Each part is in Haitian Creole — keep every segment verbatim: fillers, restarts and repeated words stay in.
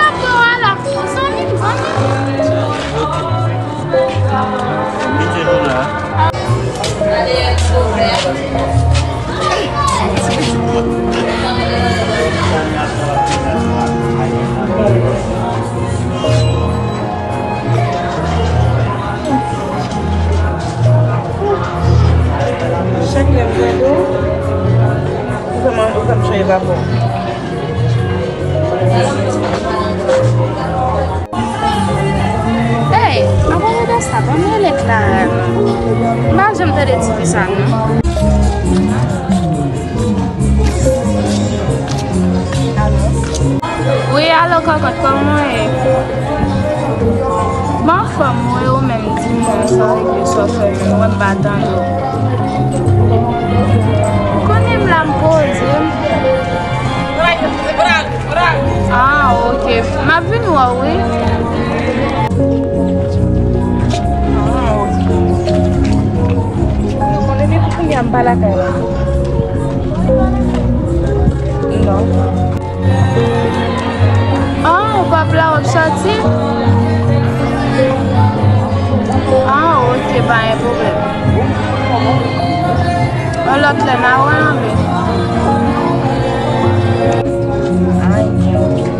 N ap pran w a la. Zanmi m, zanmi m. Mete nou la. Chak lè m gade w, ou fè m, ou fè m chanje rapò. Ey, avan nou fè sa, ban m rele Clara non. M pa janm tande ti fi sa non. Wi, alo kòkòt, kòman w ye? M anfòm wi, ou menm, di m non, sa w regle, sa w fè menm, mwen m pa tande w. Konnen m la, m poze m. Ah, ok. M ap vin wè w, wi. Ah, ok. Konnen depi kounye a m pa lakay la. Non. Ah, ou p ap la, w ap sòti? Ah, ok, pa gen pwoblèm. Yon lòt lè n a wè anben. Ay, Dye,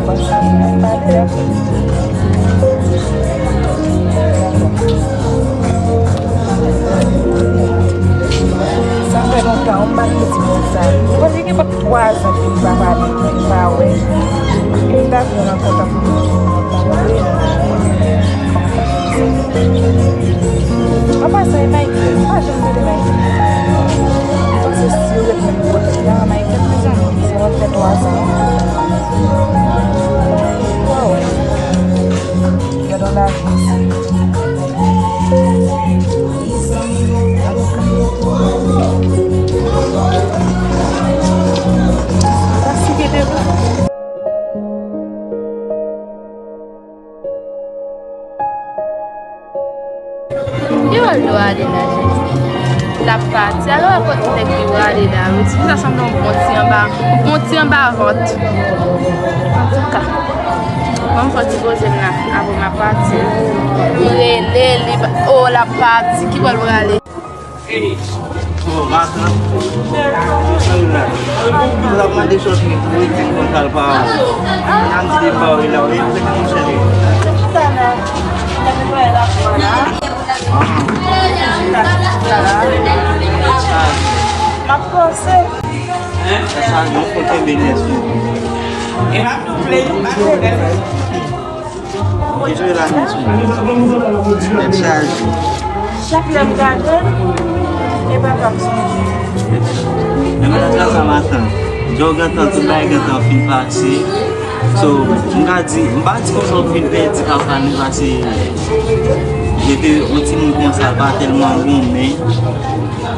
paske mwen pa pè. Sa fè lontan, m pa t mete pitit sa. Mwen panse gen pa twa zan depi m pa pale, m pa wè. M ta vle rankontre avèk li. An pasan, e Michael. M pa janm tande Michael. M panse si yo ret menm kote la, Michael, mezanmi, sa va fè twa zan. Waw. Gade yon lavi isi. Li wè l dwe ale la, Jezi. L ap pati. Al wè kote nèg li prale la, wi. Ti fi sa sanble yon bon ti anba, yon bon ti anba vant. Antouka, ban m fè yon ti poze m la, apre m ap pati. M rele li, oh, l ap pati. Ki bò l prale? Oh, matant. Ou t ap mande chòt li pou rete konn sa l pa. Nan m te ba w la, wi, ou te konn chèche. Chita la. N ap netwaye la pou la. Ah. Chita, chita la. M ap panse. Sa, non, pou kenbe nèt sou. E m ap tou vle, m ap tou vle. Ki jwe la, mesye? Tèt chaje. Chak lè m gade l, e papa m sonje. Men m ap di sa matant. Djòl gentan, tout bagay gentan fin pase. So, m ka di, m pa di konsa w fin pèdi kaka nou, paske mete yon timoun konsa, l pa tèlman bon, men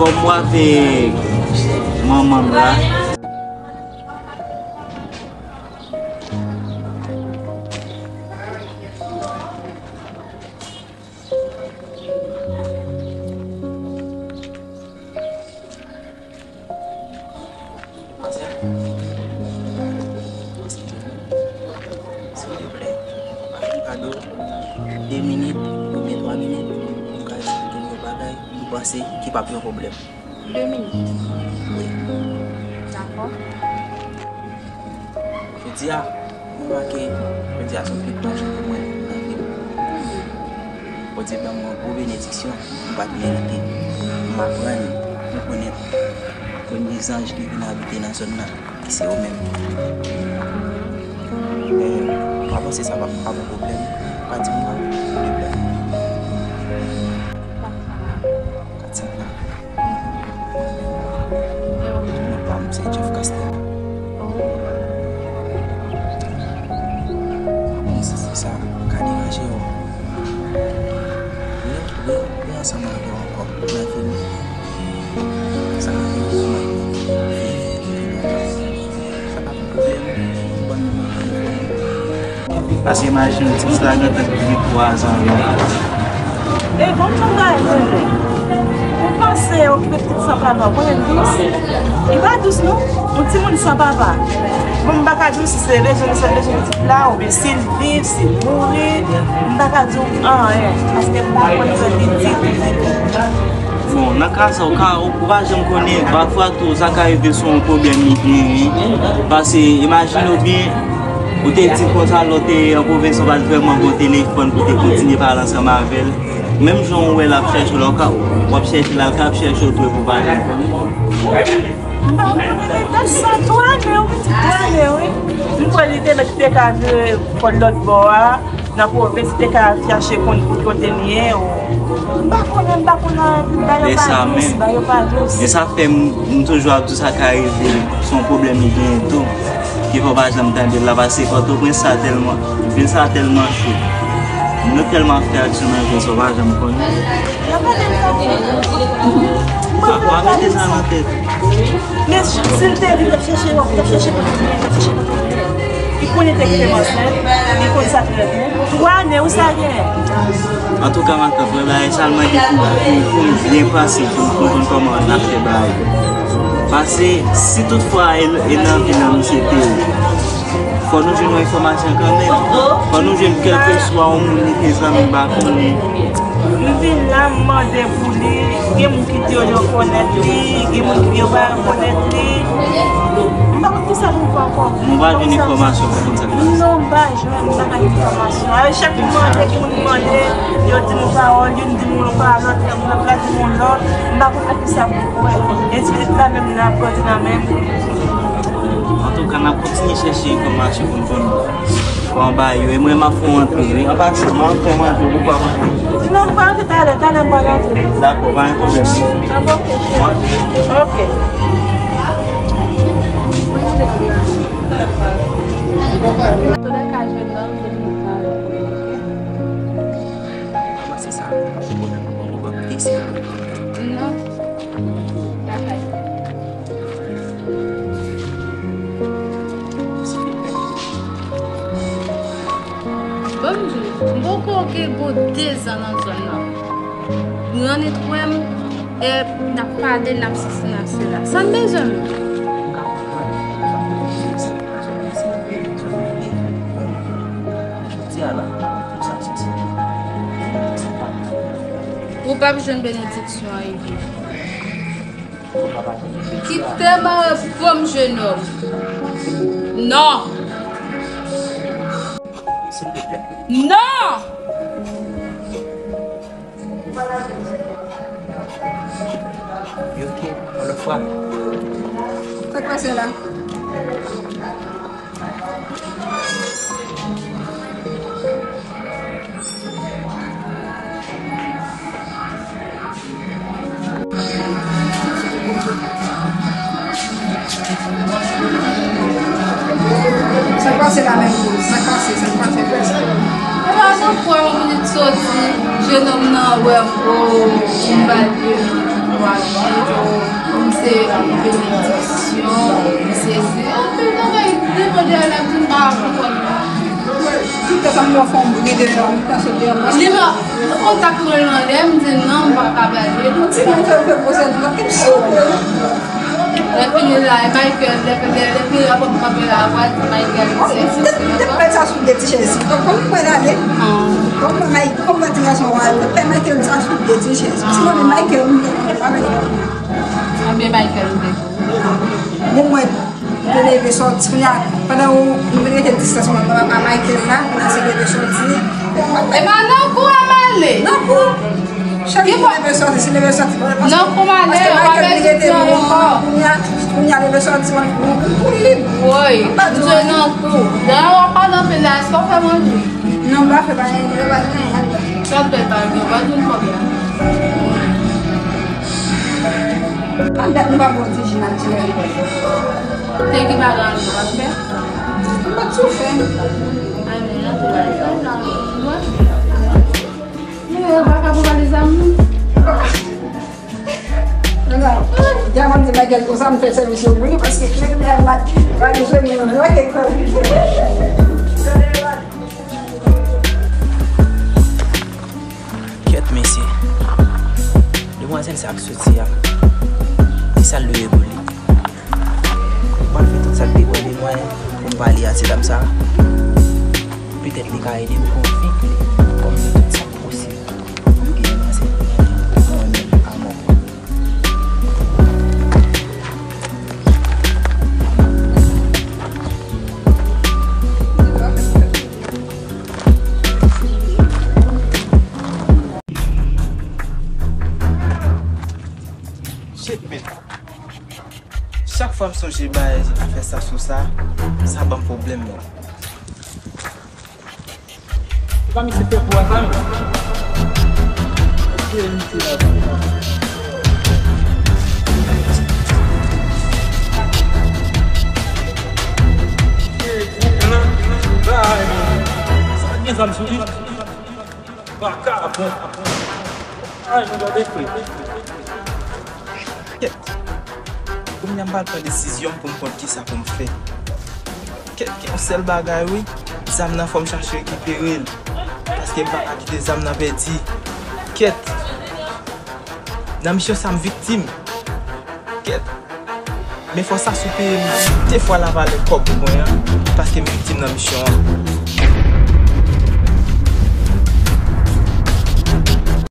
kòm w avèk manman m la, Silvouplè, fè m kado de minit oubyen twa minit pou m ka esplike nou yon bagay m panse ki p ap yon pwoblèm. De minit. Wi. Dakò. Jodi a, m remake yon Sitiyasyon ki pa janm pou mwen nan vi m. Bondye ban mwen yon gwo benediksyon m pa t merite. M aprann rekonèt premye zanj ki vin abite nan zòn nan, ki se ou menm. Men, m pa panse sa va, pa bon pwoblèm. Pa di m non, de blan. Katina. Non pa m, se Jeff Castel. Bon, se, se sa ka deranje w. Wi, wi, wi, ansanm avè w ankò. Nan fini. Sa ka fè m mal. Sa pa pwoblèm. Ou ban m nimewo telefòn ou. Paske imajine w, ti fi sa gentan gen twa zan la. E bon bagay, tande. Ou panse okipe pitit san papa, ou konnen l dous? Li pa dous, non. Yon timoun san papa. Bon, m pa ka di w si se rezon li sot bezwen pitit la, oubyen si l viv, si l mouri. M pa ka di w anyen, paske m pa konn zòn li ditou, ditou. Bon, nan ka sa, ou ka, ou pa janm konnen, pafwa tou, sa ka rive se yon pwoblèm li genyen. Paske, imajine w byen, ou te di konsa, lè w te an pwovens, ou pa t vrèman gen yon telefòn pou w te kontinye pale ansanm avè l. Menm jan ou wè l ap chèche w la, w ka, w ap chèche l, l ka ap chèche w tou, epi w pa janm konnen. M pa konnen, men dat sa twa ane, wi, twa ane, wi. M kwè li te mèt te ka vire kò l lòt bò a. Nan pwovens, te ka chache konn kote l ye, ou, m pa konnen, m pa konnen, ba yo pa dous, ba yo pa dous. E sa fè m, m toujou ap di w sa ka rive, se yon pwoblèm li genyen tou, ki fè w pa janm tande l la, paske Pòtoprens sa tèlman, vil sa tèlman cho. Nou tèlman ap fè aksyon nan vil sa, w pa janm konnen. Yo pa tande l. Pa mete sa nan tèt. Men si l te di l t ap chèche, l t ap chèche kote l ye, l t ap chèche kote l ye. Li konnen te kite m ansent, li konn sa trè byen. Twa ane, ou sa gen? Antouka, matant, mwen bagay sa l mande pou, pou, pou m byen panse, pou m konprann kòman n ap fè bagay. Paske, si toutfwa e, e nan vi nan misye te ye, fò nou jwenn yon enfòmasyon kanmenm. Fò nou jwenn kèlkeswa yon moun li te zanmi m pa konnen. M vin la, m mande pou li. Gen moun ki di yo, yo konèt li, gen moun ki di yo pa rekonèt li. M pa konn kisa pou m fè ankò. Nou pa jwenn enfòmasyon pou konn sa k pase. Non, m pa jwenn, m pa ka jwenn enfòmasyon. A chak moun mande, gen moun mande, yo di m yon pawòl, youn di m yon pawòl, lòt, lòt la di m yon lòt. M pa konn nan kisa pou m kwè. E ti pitit la menm nan ap grandi nan men m. Antouka, n ap kontinye chèche enfòmasyon pou n konn kòman bagay yo. E mwen, m ap fè yon antre, wi. An pasan, m ap fè manje, ou pa manje. Non, m pa antre talè, talè m pral antre. Dakò, pa gen pwoblèm. An, oke, cheri. Oke. Antouka, jèn nan, vin talè, oke? Kòman se sa? Ou pa pwoblèm, ou pa pwoblèm. Isi la. Non. Lakay. Ban m di w, m poko gen bon de zan nan zòn nan. Granit wè m, e n ap pale, n ap sesi, n ap sela. Sa m bezwen menm? Ou p ap jwenn benediksyon an, Ivi. Kite m al pran m, jenòm. Non. Non! Yo, ok, yon lòt fwa. Sa k pase la? Sa k pase la menm, Rose? Sa k pase? Sa k pase prèske? Epa, nan kwè yon minit soti, jennonm nan wè m, o, m ba l de mil twa mil, o, m se yon benediksyon, m se, se anpil bagay, devan dèyè la, m di m pa konprann. Tout sa m wè fè yon bri deyò, m ta sot deyò. Li pa kontak mwen l anlè, m di non, m pa ka pale. Yon ti moun fè l fè pwosè, m pa t sou. Lè fini la, e Michael, lè fini, lè fini, rapò m kanpe la, w a di Michael, se, se, se, te, te mèt sa sou de ti chèz. Kòman mwen ale? Kòman Mike, kòman ti gason w a, te mèt sa sou de ti chèz. Ti moun Michael, m pa mèt. Konbyen Michael ou te? Bon, mwen, M te leve sòti, kounye a, pandan nou te rete distans mwen a Michael la, kounye a Sòti, si leve sòti, pa, pa, non, kòman ale, paske w ap pèdi tan ankò. Kounye a, kounye a leve sòti, mwen, mwen, mwen, mwen lib. Woy, m jwe nan kou. Deja w ap pale anpil la, èske w fè manje? Non, m pa fè, pa gen, pa gen anyen. Sa w fè, pa gen, pa gen kòb la. An dat nou pa bon ti jinatirèl. Te ki bagay nou pa fè? M pa t sou fè. Ay, men, antre la, fè w la. Mwen, mwen pa ka pou valiz a m. Diamant di bagay konsa, m fè sèvis yo pou li, paske nèg la, valiz yo, men, mwen, kèk fwa. Kèt, mesye. Demwazèl sa k soti a, ki sa l dwe ye pou li? Mwen fè tout sa k depann de mwen pou m pale a ti dam sa. Petèt li ka ede m konvenk li, kòm li tout sa k posib. Pou m gen yon ansent pou mwen menm a mò. Shit, man. Chak fwa m sonje bay afè sa sou sa, sa ban m pwoblèm, man. Se pa misye fè pou a sa, men. Eske misye la? Sa gen zam sou li? Sa gen zam sou li? Baka, bon. Ay, mwen gade frè. Kèt. Kounye a m pral pran desizyon m pou m konn kisa pou m fè. Kèt, gen yon sèl bagay wi. Zam nan fò m chache rekipere l. Paske m pa ka kite zam nan pèdi. Kèt. Nan misyon sa m viktim. Kèt. Men fò Sasou peye m de fwa lavalè kòb mwen an, paske m viktim nan misyon an.